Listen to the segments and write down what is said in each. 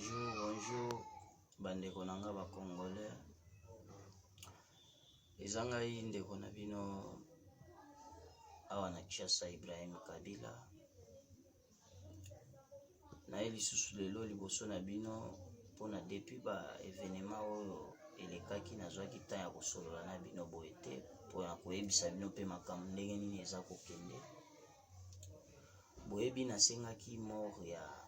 Bonjour, bonjour bandeko na nga ba congolais. Eza ngai ndeko na bino awa na Kinshasa Ibrahim Kabila. Naye lisusu lelo liboso na bino mpona depuis ba evenement oyo elekaki nazwaki temps ya kosolola na bino boye te mpona koyebisa bino mpe makambo ndenge nini eza kokende. Boyebi nasengaki mort ya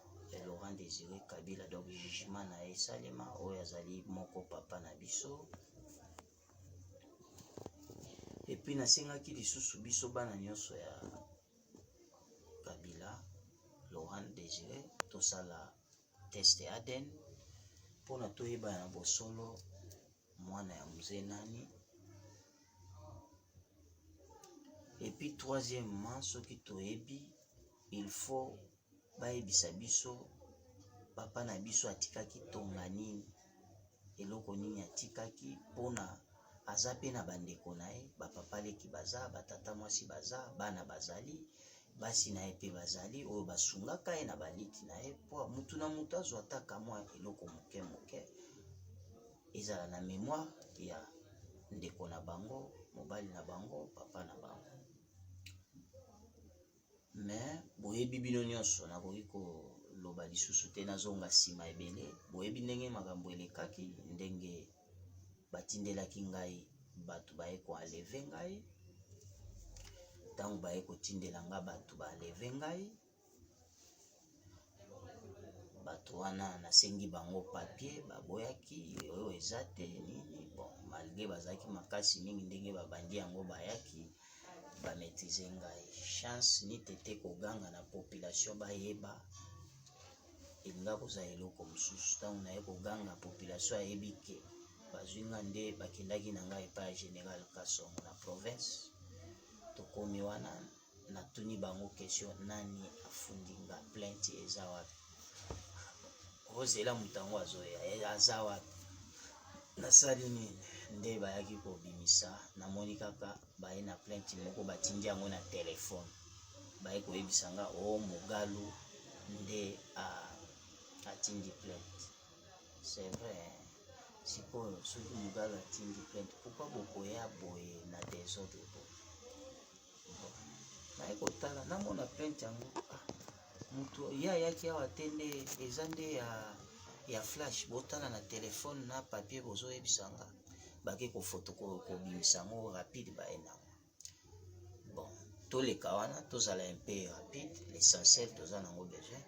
Laurent Desire Kabila donc jugement na ye esalema oyo azali moko papa na biso. Et puis nasengaki lisusu biso bana nyonso ya Kabila Laurent Desire tosala test ADN mpona toyeba na bosolo mwana ya mzee nani. Et puis troisièmement soki toyebi il faut bayebisa biso papa na biso atikaki tonga nini, eloko nini atikaki mpona aza pe na bandeko na ye ba papa leki baza, ba tata mwasi baza, bana bazali, basi na ye pe bazali oyo basungaka ye na baliki na ye po mutu na mutu azwa ata kamwa eloko moke moke ezala na memoire ya ndeko na bango, mobali na bango, papa na bango. Mais boyebi bino nyonso nakoki koloba lisusu te nazonga nsima ebele boyebi ndenge makambo elekaki ndenge batindelaki ngai bato baye ko enlever ngai ntango baye kotindela nga bato ba enlever ngai bato wana nasengi bango papier baboyaki oyo eza te nini bon malgre bazalaki makasi mingi ndenge babandi yango bayaki ba maitriser ngai chance ni tete koganga na population bayeba elinga kozala eloko mosusu ntango naye koganga population ayebi ke bazwi nga nde bakendaki na ngai epai ya general Kasongo na province tokomi wana natuni bango question nani afundi nga plainte eza wapi ozela moto yango azoya aza wapi nasali nini nde bayaki kobimisa namoni kaka baye na plainte moko batindi yango na telefone baye koyebisa nga o oh, Mugalu nde atindi plainte c'est vrai sikoyo soki Mugalu atindi plainte pourquoi bokoya boye na desordre boye naye kotala namona plainte yango ah, moto ye ayaki awa te nde eza nde ya, ya flash botala na telefone na papier bozoyebisa nga bake kofoto kobimisa yango rapide baye nango bon toleka wana tozala un peu rapide l'essentiel toza nango besoin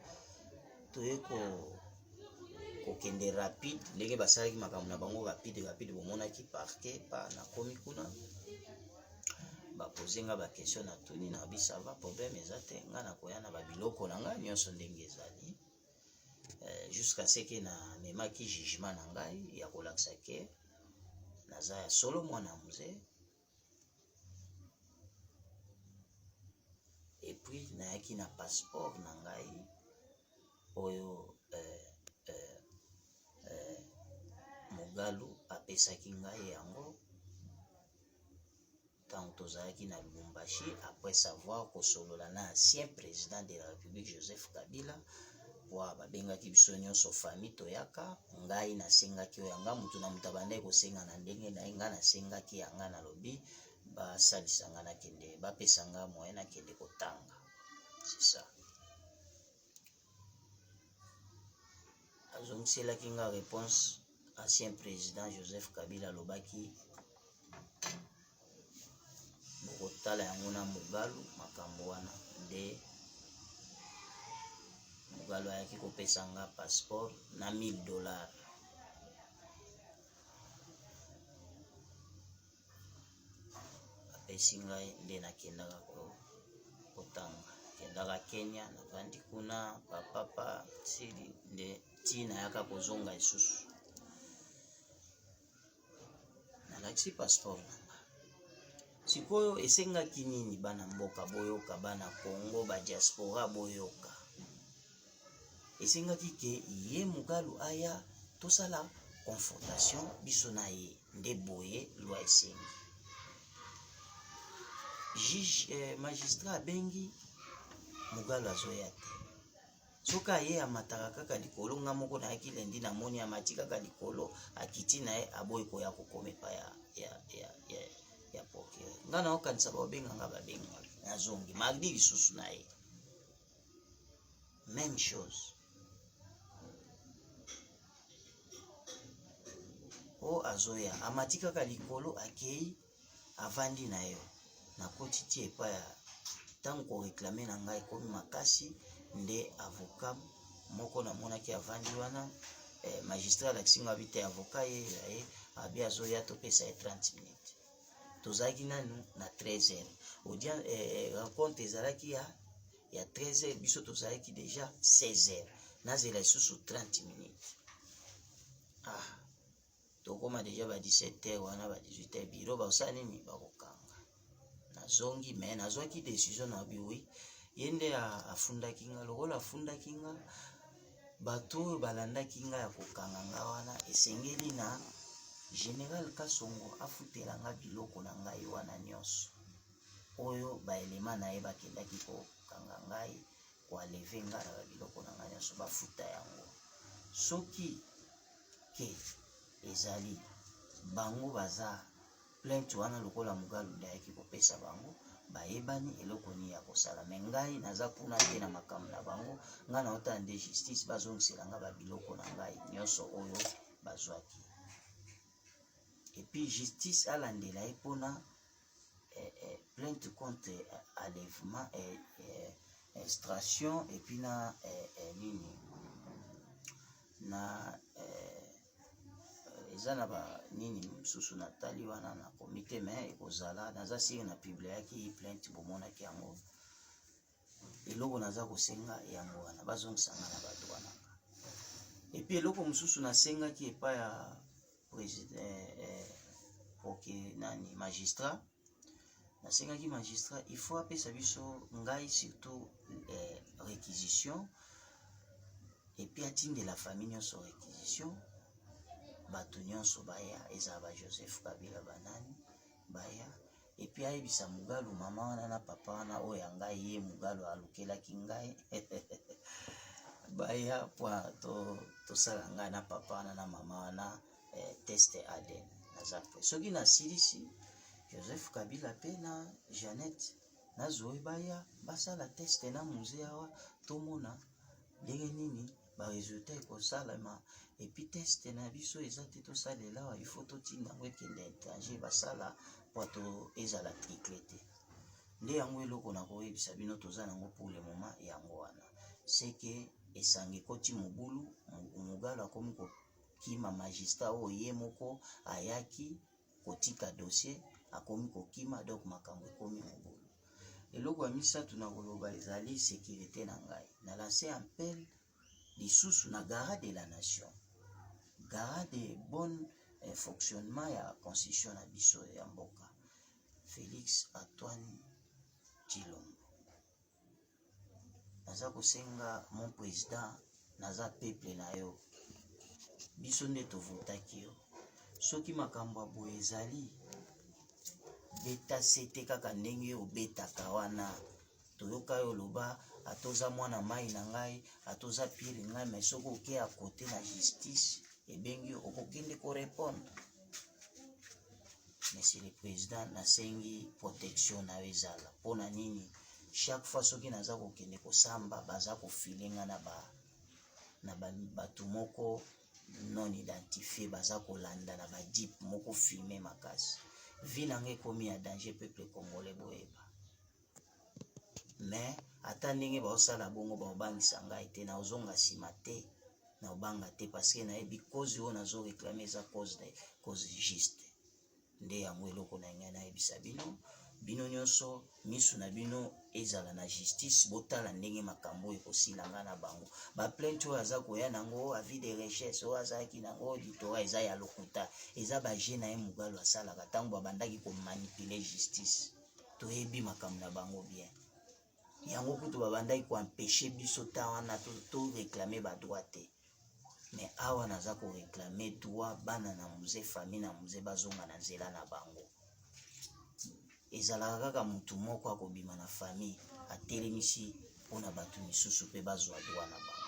toye ko kokende rapide ndenge basalaki makambo na bango rapide rapide bomonaki parquet pa nakomi kuna bapose nga baquestion natuni na bi ça va problème eza te nga nakoya na babiloko na ngai nyonso ndenge ezali jusqu'à ce que namemaki jugement na ngai ya kolakisa ke naza ya solo mwana mzee et puis nayaki na passeport na ngai oyo Mugalu apesaki ngai yango ntango tozalaki na Lubumbashi après savoir kosolola na ancien président de la République Joseph Kabila po babengaki biso nyonso famille toyaka ngai nasengaki oyo yanga mutu na mutu abandaki kosenga na ndenge na ye ngai nasengaki yanga nalobi basalisa nga nakende bapesa nga moyen nakende kotanga c'est ça azongiselaki nga réponse ancien président Joseph Kabila alobaki bokotala yango na Mugalu makambo wana nde Mugalu ayaki kopesa nga passeport na 1000 dollars. Apesi ngai nde nakendaka kotanga nakendaka Kenya navandi kuna papapa sili nde ti nayaka kozonga lisusu nalakisi passeport na nga sikoyo esengaki nini bana mboka boyoka bana Congo ba diaspora boyoka esengaki ke ye Mugalu aya tosala confrontation biso na ye nde boye loi esengi juge magistrat abengi Mugalu azoya te. Soki aye amataka kaka likolo, nga moko nayaki lundi, namoni amati kaka likolo, akiti na ye, aboyi koya kokoma epai ya procureur. Nga naokanisa baobenga nga, babenga, nazongi mardi lisusu na ye, même chose. O azoya, amati kaka likolo, akei, avandi na yo. Nakoti ti epai ya ntango koreklame na ngai ekomi makasi, nde avocat moko namonaki avandi wana. Magistrat alakisi ngai, abi te, avocat ye ye, abi azoya, topesa ye 30 minutes. Tozalaki nanu na 13 heures audience, rencontre ezalaki ya 13 heures, biso tozalaki déjà 16 heures. Nazela lisusu 30 minutes, ah, tokóma déjà ba 17 heures wana, ba 18 heures, bureau bakosala nini? Bakokanga. Nazongi, mais nazwaki décision na bi oui, ye nde afundaki nga. Lokola afundaki nga, bato oyo balandaki nga ya kokanga nga wana, esengeli na général Kasongo afutela nga biloko na ngai wana nyonso oyo baelema na ye bakendaki kokanga ngai, koenlever nga na babiloko na ngai nyonso, bafuta yango. Soki ke ezali bango baza plainte wana, lokola Mugalu nde ayaki kopesa bango, bayebani eloko nini ya kosala. Mais ngai naza kuna te na makambo na bango. Ngai naotala nde justice, bazongisela nga babiloko na ngai nyonso oyo bazwaki. Et puis justice alandela ye mpona plainte contre enlèvement, extraction, et puis na nini na eza na banini mosusu natali wana na komite, mais ekozala naza sûr na publiaki plainte, bomonaki yango. Eloko naza kosenga yango wana, bazongisanga na bato wana nga. Et puis eloko mosusu nasengaki epai ya président, oke nani, magistrat, nasengaki magistrat il faut apesa biso, ngai surtout, réquisition, et puis atindela famille nyonso réquisition, bato nyonso baya, ezala ba Joseph Kabila, banani baya. Et puis ayebisa Mugalu, mama wana na papa wana oyo ya ngai, ye Mugalu alukelaki ngai, baya po tosala ngai na papa wana na mama wana test ADN. Naza prêt. Soki nasilisi, Joseph Kabila mpe na Jeannette na Zoe baya basala test na Mzee awa, tomona ndenge nini baresultat ekosalema. Et puis test na biso eza te tosalela awa, il faut totinda yango ekende étranger, basala po to ezala triche te. Nde yango eloko na koyebisa bino toza nango pour le moment yango wana. Seke esanga ekoti mobulu, Mugalo akomi kokima magistrat oyo ye moko ayaki kotika dossier, akomi kokima. Donc makambo ekomi mobulu. Eloko ya misato na koloba ezali sécurité na ngai. Na lance appel lisusu na garant de la nation, garant de bon fonctionnement ya constitution na biso ya mboka, Félix Antoine Tshilombo. Naza kosenga, mon président, naza peuple na yo, biso nde tovotaki yo. Soki makambo ya boye ezali, beta sete kaka ndenge obetaka wana. Toyoka yo oloba, ata oza mwana mai na ngai, ata oza pire ngai, mais soki oke ya kote na justice ebengi yo, okokende korépondre. Monsieur le président, nasengi protection na yo ezala. Mpona nini? Chaque fois soki naza kokende kosamba, baza kofiler nga na bato moko non identifié, baza kolanda na bajeep moko fumé makasi. Vie na nga ekomi ya danger, peuple congolais boyeba. Mais ata ndenge baosala bongo, baobangisa ngai te, naozonga nsima te, naobanga te, parce que nayebi cause oyo nazoréclamer eza cause juste. Nde yango eloko na ngai nayebisa bino, bino nyonso, misu na bino ezala na justice, botala ndenge makambo oyo ekosila nga na bango. Baplainte oyo aza koya nango, avis de recherche oyo azalaki nango, auditorat, eza ya lokuta, eza bajeu na ye Mugalo asalaka ntango babandaki komanipuler justice. Toyebi makambo na bango bien. Yango kutu babandaki koempêcher biso ta wana toréclamer badroit te. Mais awa naza koréclamer droit, bana na Mzee, famille na Mzee bazonga na nzela na bango. Ezalaka kaka motu moko akobima na famille atelemisi. mpona bato misusu mpe bazwa droit na bango.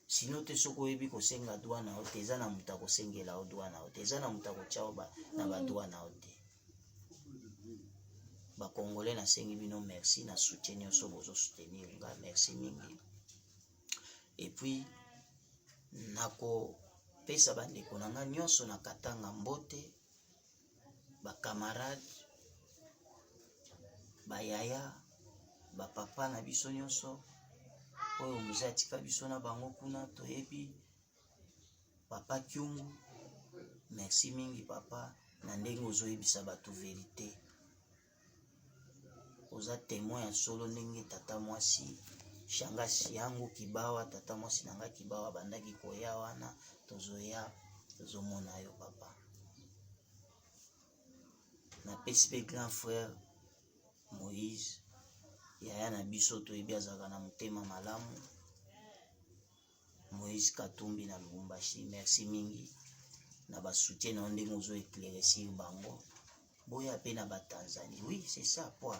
Sino te, soki oyebi kosenga droit na yo te, eza na moto akosengela yo droit na yo te, eza na moto akotya yo na badroit na yo te. Bacongolais, nasengi bino merci na soutien nyonso bozosoutenir nga, merci mingi. Et puis nakopesa bandeko na nga nyonso na Katanga mbote, bacamarade, bayaya, bapapa na biso nyonso oyo Mzee atika biso na bango kuna. Toyebi papa Kiungu, merci mingi papa na ndenge ozoyebisa bato vérité, oza témoin ya solo. Ndenge tata mwasi shangasi yango Kibawa, tata mwasi na nga Kibawa bandaki koya wana, tozoya tozomona yo papa. Napesi mpe grand frère Moïse, yaya na biso, toyebi azalaka na motema malamu, Moïse Katumbi na Lubumbashi, merci mingi na basoutien na yo ndenge ozo éclaircir bango. Boya mpe na Batanzanie, oui, c'est ça, po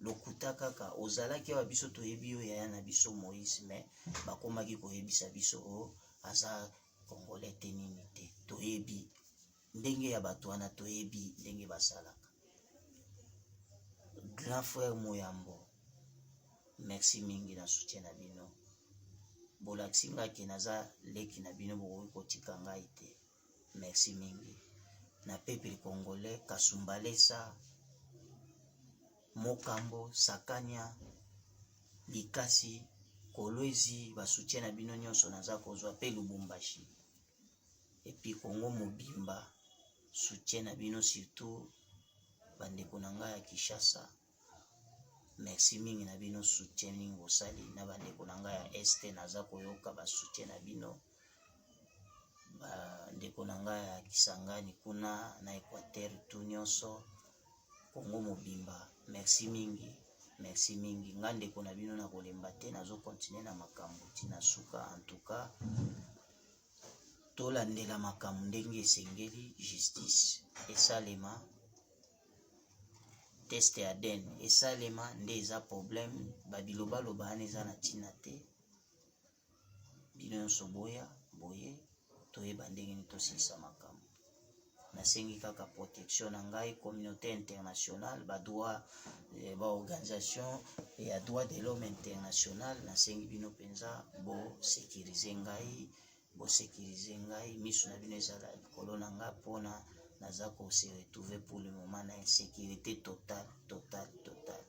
lokuta kaka ozalaki awa, biso toyebi yo yaya na biso Moïse, mais bakomaki koyebisa biso o aza congolais te, nini te. Toyebi ndenge ya bato wana, toyebi ndenge basalaka. Grand frère Moyambo, merci mingi na soutien na bino. Bolakisi ngai ke naza leki na bino, bokoki kotika ngai te. Merci mingi na peuple congolais. Kasumbalesa, Mokambo, Sakania, Likasi, Kolwezi, basoutien na bino nyonso naza kozwa, mpe Lubumbashi et puis Kongo mobimba, soutien na bino, surtout bandeko na ngai ya Kinshasa, merci mingi na bino, soutien mingi bosali na bandeko na ngai ya Est. Naza koyoka basoutien na bino, bandeko na ngai ya Kisangani kuna na Équateur, tu nyonso, Kongo mobimba, merci mingi, merci mingi. Nga ndeko na bino na kolemba te, nazocontinuer na makambo ntina suka. En tout cas, tolandela makambo ndenge esengeli, justice esalema, test ya ADN esalema. Nde eza problème, babilobaloba wana eza na ntina te. Bino nyonso boya boye, toyeba ndenge nini tosilisa makambo. Nasengi kaka protection na ngai, communauté internationale, badroit, baorganisation ya droit de l'homme international, nasengi bino mpenza bosécuriser ngai, bosécuriser ngai, miso na bino ezala likolo na ngai, mpona naza kose retrouver pour le moment na insécurité totale, totale, totale.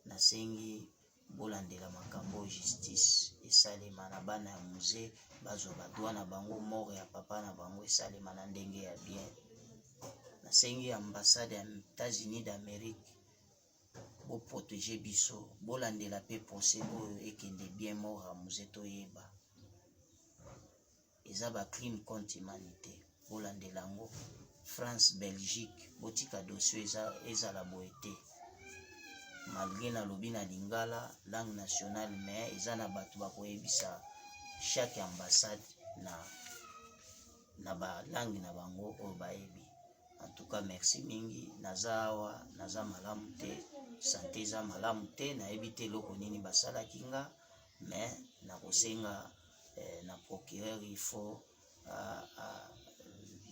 Nasengi bolandela makambo, justice esalema na bana ya Mzee, bazwa badroit na bango, mort ya papa na bango esalema na ndenge ya bien. Nasengi ambassade ya États-Unis d'Amérique boprotéger biso, bolandela mpe procès oyo ekende bien, mort ya Mzee toyeba eza bacrime contre humanité, bolandela yango. France, Belgique, botika dossier ezala boye te. Malgré nalobi na lingala, langue nationale, mais eza na bato bakoyebisa chaque ambassade na balangue na bango oyo bayebi. En tout cas, merci mingi. Naza awa, naza malamu te, santé eza malamu te, nayebi te eloko nini basalaki nga, mais nakosenga na procureur, il faut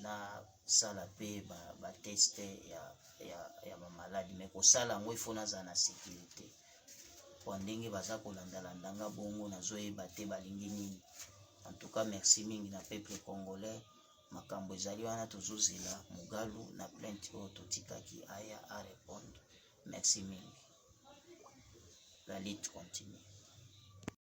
nasala mpe batest ya bamaladi, mais kosala yango il faut nazala na sécurité, po ndenge baza kolandalanda nga bongo, nazoyeba te balingi nini. En tout cas, merci mingi na peuple congolais. Makambo ezali wana, tozozela Mogalu na plainte oyo totikaki aya arépondre. Merci mingi, la lutte continue.